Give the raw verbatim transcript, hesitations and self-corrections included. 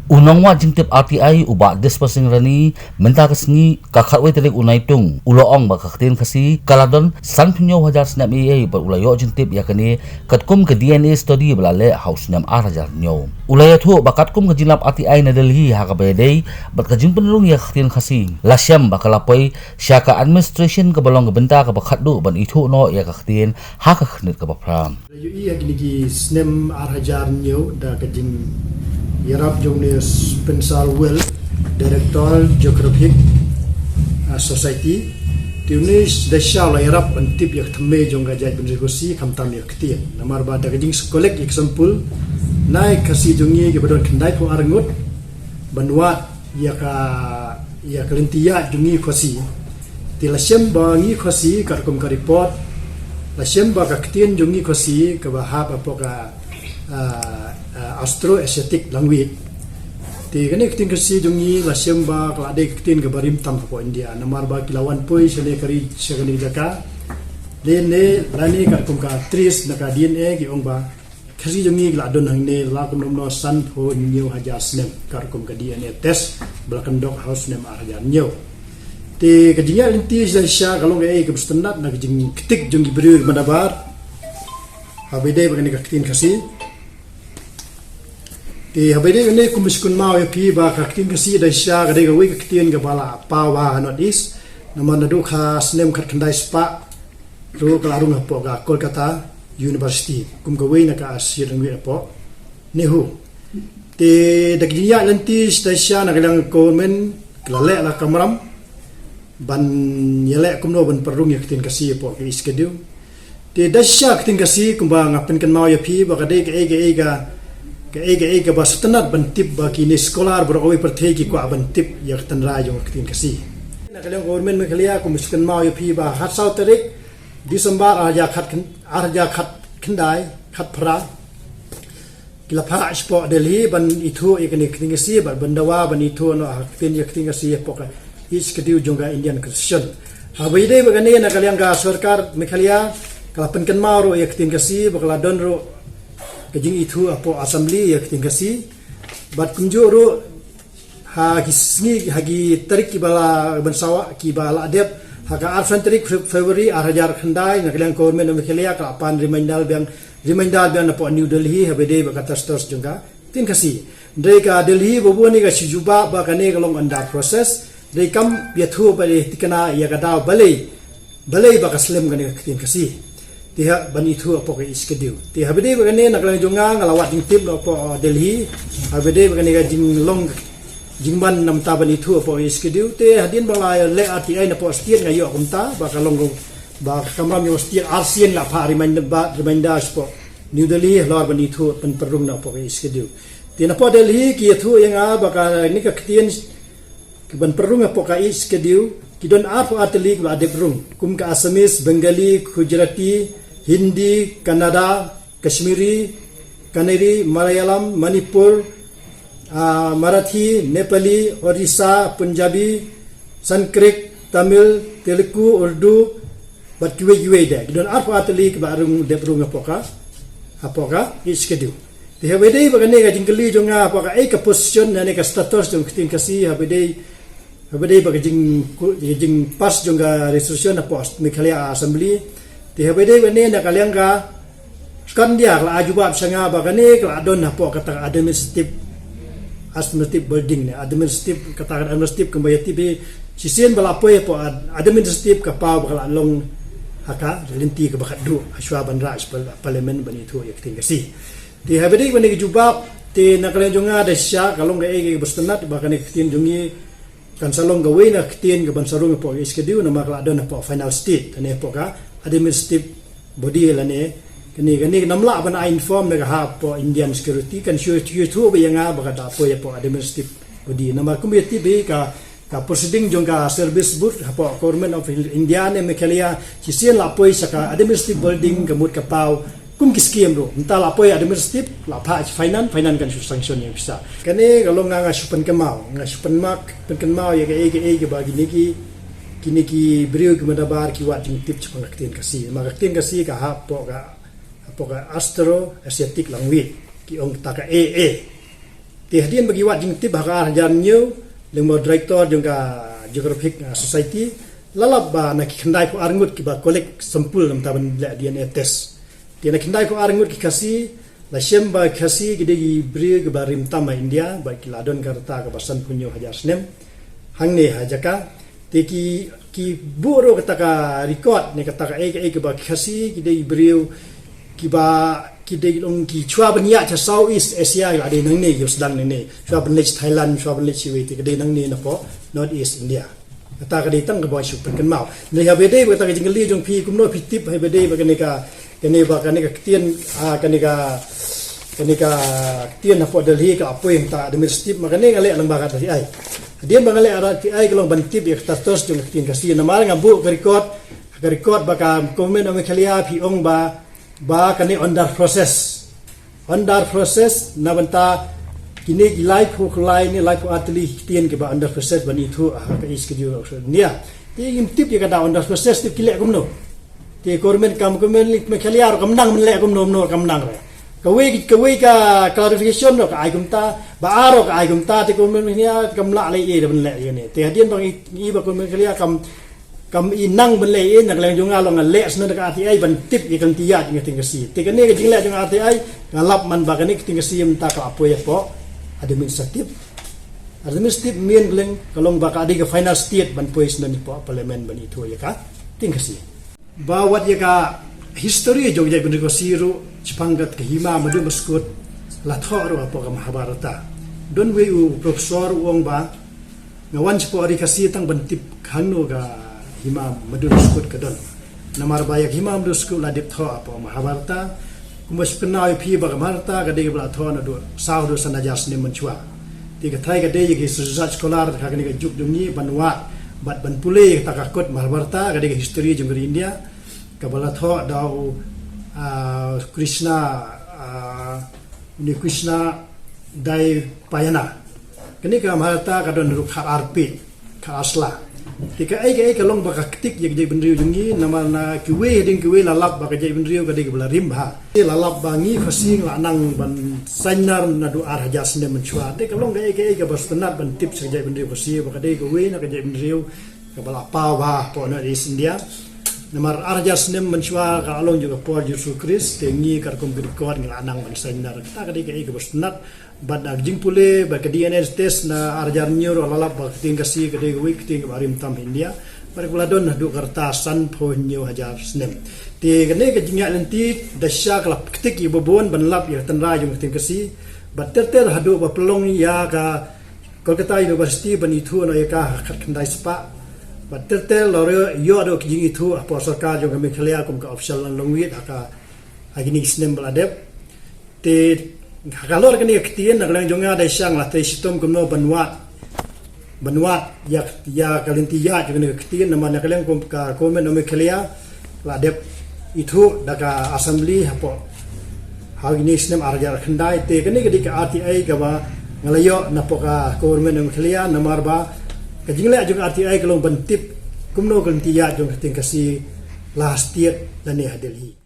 U nongwad jingtip R T I u Bah Dispensing Rani mynta ka sngi ka khatwei tarik u Naitung u la ong ba ka ktien Khasi ka la don sanphew hynñiew hajar snem eiei bad u la ïoh jingtip ïa kane katkum ka D N A study ba la leh ha u snem ar hajar hynñiew. U la ïathuh ba katkum ka jinglap R T I na Delhi ha kaba ïadei bad ka jingpynrung ïa ka ktien Khasi la shem ba ka la poi sha ka administration kaba long ka bynta kaba khatduh ban ithuh noh ïa ka ktien ha ka khyndiat kaba phra. La ïohi ha kine ki snem ar hajar hynñiew da ka jingïarap jong une Spencer Welch, Director Geographic, ah, Society. Te une da shisha u la ïarap ban tip ïa ka thymmei jong ka jaitbynriew Khasi khamtam ïa ka ktien. Namar ba da ka jingkolek ïa ka sampul na ki Khasi jong ngi kiba don khyndaiphew ar ngut ban wad ïa ka, ïa ka lynti ïaid jong ngi Khasi. Te la shem ba ngi Khasi katkum ka report la shem ba ka ktien jong ngi Khasi kaba hap hapoh ka, ah, ah, Austro-Asiatic language. Te kane ka ktien Khasi jong ngi la shem ba ka la dei ka ktien kaba rim tam hapoh India namar ba ki la wan poi shane ka ri sha kane ka jaka. Lane, lane katkum ka trace na ka D N A ki ong ba Khasi jong ngi ki la don hangne la kumno kumno sanphew hynñiew hajar snem katkum ka D N A test ba la kyndok ha u snem ar hajar hynñiew. Te ka jingïaid lynti shisha ka long kaei kaba sngewtynnat na ka jingktik jong ki briew ki madabar. Haba ïadei bad kane ka ktien Khasi. Te haba ïadei bad kane kum ba shu kynmaw ïa phi ba ka ktien Khasi da shisha ka dei kawei ka ktien kaba la paw ha North East. Namar naduh ka snem khatkhyndai spah ruh ka la rung hapoh ka Kolkata University kum kawei na ka Asian language hapoh NEHU. Te da ka jingïaid lynti shisha na ka liang government ka la leh la ka kamram ban ïaleh kumno ban pynrung ïa ka ktien Khasi hapoh ka Eighth Schedule. Te da shisha ka ktien Khasi kumba nga pynkynmaw ïa phi ba ka dei kaei kaei ka, kaei kaei kaba sngewtynnat ban tip ba kine scholar baroh kawei pyrthei ki kwah ban tip ïa ka tynrai jong ka ktien Khasi. Na ka liang government Meghalaya kum ba sngewtynnat ïa phi ba ha saw tarik December ar hajar khat khyn-, ar hajar khat khyndai, khat phra. Ki la phah shapoh Delhi ban ithuh ïa kane ka ktien Khasi bad ban dawa ban ithuh noh ha ka ktien, ïa ka ktien Khasi hapoh ka Eighth Schedule jong ka Indian Constitution. Haba ïadei bad kane na ka liang ka sorkar Meghalaya ka la pynkynmaw ruh ïa ka ktien Khasi bad ka la don ruh ka jingithuh hapoh Assembly ïa ka ktien Khasi. Bad kumjuh ruh ha ki sngi, ha ki tarik kiba la ban sawa, kiba la dep, ha ka arphew tarik Feb-, February ar hajar khyndai, na ka liang government of Meghalaya ka la pan reminder biang, reminder biang napoh New Delhi, haba ïadei bad ka task force jong ka ktien Khasi. Hynrei ka Delhi ba bun hi ka shu jubab ba kane ka long under process. Hynrei kam ïathuh ba dei thikna ïa ka daw balei, balei ba ka slem kane ka ktien Khasi. Te ha ban ithuh hapoh ka Eighth Schedule. Te haba ïadei bad kane na ka liang jong nga nga la wad jingtip noh hapoh, uh, Delhi. Haba ïadei bad kane ka jinglong jingman namar ban ithuh hapoh ka Eighth Schedule. Te hadien ba la leh R T I napoh state nga ïoh kumta ba ka long ba ka kamram jong state arsien la phah reminder ba, reminder shapoh New Delhi halor ban ithuh ban pynrung noh hapoh ka Eighth Schedule. Te napoh Delhi ki ïathuh ïa nga ba kane ka ktien kiban pynrung hapoh ka Eighth Schedule ki don arphew ar tylli kiba la dep rung kum ka Assamese, Bengali, Gujarati, Hindi, Kannada, Kashmiri, Kanuri, Malayalam, Manipuri, ah, Marathi, Nepali, Orissa, Punjabi, Sanskrit, Tamil, Telugu, Urdu, bad kiwei kiwei de. Ki don arphew ar tylli kiba rung, dep rung hapoh ka, hapoh ka Eighth Schedule. Te haba ïadei bad kane ka jingkylli jong nga hapoh kaei ka position lane ka status jong ka ktien Khasi haba ïadei, haba ïadei bad ka jing, ka jingpass jong ka resolution hapoh Meghalaya Assembly. Te haba ïadei bad kane na ka liang ka sorkar India ka la ai jubab sha nga ba kane ka la don hapoh kata ka administrative, administrative building ne, administrative, kata ka administrative kumba ïatip hi shisien ba la poi hapoh ad-, administrative ka paw ba ka la long ha ka lynti kaba khatduh hashwa ban rah sha par-, parliament ban ithuh ïa ka ktien Khasi. Te haba ïadei bad kane ka jubab, te na ka liang jong nga da shisha ka long kaei kaei kaba sngewtynnat ba kane ka ktien jong ngi kan sa long kawei na ka ktien kaban sa rung hapoh ka Eighth Schedule namar ka la don hapoh final state, kane hapoh ka administrative body lane kane, kane namar lah ban ai inform na ka hapoh Indian security kan shu, shu, shu ba ïa nga ba ka da poi hapoh administrative body. Namar kum ïatip hi ka, ka proceeding jong ka service board hapoh Government of India ne Meghalaya shisien la poi sha ka administrative building ka mut ka paw kum ki scheme ruh. Mynta la poi administrative, la phah sha finance, finance kan shu sanction ïa pisa. Kane ka long nga, nga shu pynkynmaw, nga shu pynmak, pynkynmaw ïa kaei kaei kaba kine ki, kine ki briew ki madabar ki wad jingtip shaphang ka ktien Khasi. Namar ka ktien Khasi ka hap hapoh ka, hapoh ka Austro-Asiatic language. Ki ong kata ka A A. Te hadien ba ki wad jingtip ha ka ar hajar hynñiew, lyngba u director jong ka Geographic, ah, Society, la lap ba na ki khyndai phew ar ngut kiba collect sample namar ban leh D N A test. Te na khyndai phew ar ngut ki Khasi, la shem ba Khasi ki dei ki briew kiba rim tam ha India, ba ki la don ka rta kaba san phew hynñiew hajar snem hangne ha jaka. Te ki, ki buh ruh kata ka record ne kata ka ei ka ei kaba Khasi ki dei briew kiba, ki dei long ki shuwa ban ïaid sha South East Asia ki la dei nangne, ki sdang nangne, shuwa ban leit Thailand, shuwa ban leit shiwei, te ka dei nangne napoh North East India. Kata ka dei tang kaba shu pynkynmaw. Hynrei haba dei ba kata ka jingkylli jong phi, kumno phi tip haba dei ba kane ka, kane ba kane ka ktien, ah, kane ka, kane ka ktien hapoh Delhi ka la poi hangta administrative, ma kane nga leh lyngba ka R T I. Hadien ba nga leh R T I ka long ban tip ïa ka status jong ka ktien Khasi, namar nga buh ka record, ka record ba ka Government of Meghalaya phi ong ba, ba kane under process. Under process na bynta kine ki laiphew lai ne laiphew ar tylli ki ktien kiba under process ban ithuh ha ka East Schedule of India. Te ngim tip ïa ka da under process, tip ki leh kumno. Te government kam government Meghalaya ruh kam nang ban leh kumno kumno, kam nang re. Kawei, kawei ka clarification ruh ka ai kumta, ba ar ruh ka ai kumta, te government Meghalaya kam lah leh ei da ban leh ïa kane. Te hadien ba ngi, ngi ba government Meghalaya kam, kam i nang ban leh ei, na ka liang jong nga long nga leh sngewbha da ka R T I ban tip ïa ka lynti ïaid jong ka ktien Khasi. Te kane ka jingleh jong ka R T I, nga lap man ba kane ka ktien Khasi mynta ka la poi hapoh administrative. Administrative myn ka liang ka long ba ka dei ka final stage ban poi sngewbha hapoh parliament ban ithuh ïa ka ktien Khasi. Ba wat ïa ka history jong ka jaitbynriew Khasi ruh, shaphang ka hima Madhu Maskut la thoh ruh hapoh ka Mahabharata. Don wei u professor u ong ba, nga wan shapoh ri Khasi tang ban tip hangno ka hima Madhu Maskut ka don. Namar ba ïa ka hima Madhu Maskut la dep thoh hapoh Mahabharata. Kumba shu kynmaw ïa phi ba ka Mahabharata ka dei kaba la thoh naduh saw haduh san hajar snem mynshuwa. Te ka thai ka dei ïa ki research scholar ha kane ka juk jong ngi ban wad bad ban pule ïa kata ka kot Mahabharata, ka dei ka history jong ka ri India, kaba la thoh da u, ah, Krishna, ah, une Krishna Dvaipayana. Kane ka Mahabharata ka don ruh khat ar page, khat ar sla. Te kaei kaei ka long ba ka ktik ïa ka jaitbynriew jong ngi, namar na kiwei hadien kiwei la lap ba ka jaitbynriew ka dei kaba la rim bha. Te la lap ba ngi Khasi ngi la nang ban saiñnar naduh ar hajar snem mynshuwa. Te ka long kaei kaei kaba sngewtynnat ban tip sha ka jaitbynriew Khasi ba ka dei kawei na ka jaitbynriew kaba la paw bha hapoh North East India. Namar ar hajar snem mynshuwa ka la long jong ka por Jisu Khrist, te ngi katkum ka record ngi la nang ban saiñnar. Kata ka dei kaei kaba sngewtynnat. Bad na ka jingpule bad ka D N A test na ar hajar hynñiew ruh la lap ba ka ktien Khasi ka dei kawei ka ktien kaba rim tam ha India. Bad kaba la don haduh ka rta san phew hynñiew hajar snem. Te kane ka jingïaid lynti da shisha ka la ktik ïa ba bun ban lap ïa ka tynrai jong ka ktien Khasi. Bad ter ter haduh ba pynlong ïa ka Kolkata University ban ithuh noh ïa ka ha khatkhyndai spah. Bad ter ter la ïoh, ïoh ruh ka jingithuh hapoh sorkar jong ka Meghalaya kum ka official language ha ka, ha kine ki snem ba la dep. Te ha ka lor kane ka ktien, na ka liang jong nga da shisha nga la trei shitom kumno ban wad, ban wad ïa, ïa ka lynti ïaid jong kane ka ktien, namar na ka liang kum ka Government of Meghalaya la dep ithuh da ka Assembly hapoh ha kine ki snem ar hajar khyndai. Te kane ka dei ka R T I kaba nga la ïoh napoh ka Government of Meghalaya, namar ba ka jingleh jong ka R T I ka long ban tip kumno ka lynti ïaid jong ka ktien Khasi la ha state lane ha Delhi.